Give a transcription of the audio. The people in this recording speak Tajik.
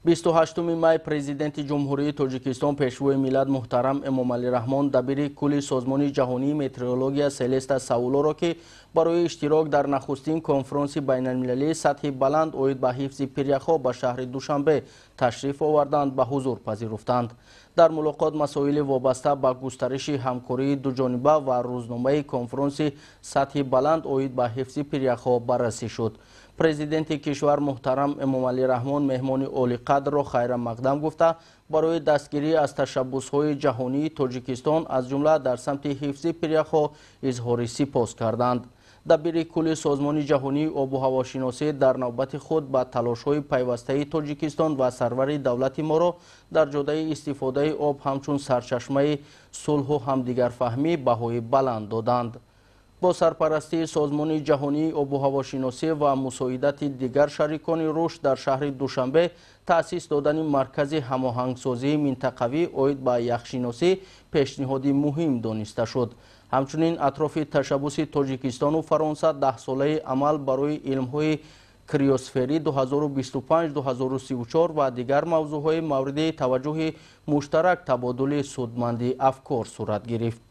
28 май Президенти Ҷумҳурии Тоҷикистон, Пешвои миллат муҳтарам Эмомалӣ Раҳмон дабири кулли Созмони ҷаҳонии метеорология Селеста Саулоро, ки барои иштирок дар нахустин конфронси байналмилалии сатҳи баланд оид ба ҳифзи пиряхҳо ба шаҳри Душанбе ташриф оварданд, ба ҳузур пазируфтанд. Дар мулоқот масоили вобаста ба густариши ҳамкории дуҷониба ва рӯзномаи конфронси сатҳи баланд оид ба ҳифзи пиряхҳо баррасӣ шуд. Президенти кишвар муҳтарам Эмомалӣ Раҳмон меҳмони олиқадрро хайрамақдам гуфта, барои дастгирӣ аз ташаббусҳои ҷаҳонии Тоҷикистон, аз ҷумла дар самти ҳифзи пиряхҳо, изҳори сипос карданд. Дабири кулли Созмони ҷаҳонии обу ҳавошиносӣ дар навбати худ ба талошҳои пайвастаи Тоҷикистон ва сарвари давлати моро дар ҷодаи истифодаи об ҳамчун сарчашмаи сулҳу ҳамдигарфаҳмӣ баҳои баланд доданд. Бо сарпарастии Созмони ҷаҳонии обу ҳавошиносӣ ва мусоидати дигар шарикони рушд дар шаҳри Душанбе таъсис додани маркази ҳамоҳангсозии минтақавӣ оид ба яхшиносӣ пешниҳоди муҳим дониста шуд. Ҳамчунин атрофи ташаббуси Тоҷикистону Фаронса 10-солаи амал барои илмҳои криосферӣ 2025-2034 ва дигар мавзӯъҳои мавриди таваҷҷӯҳи муштарак табодули судманди афкор сурат гирифт.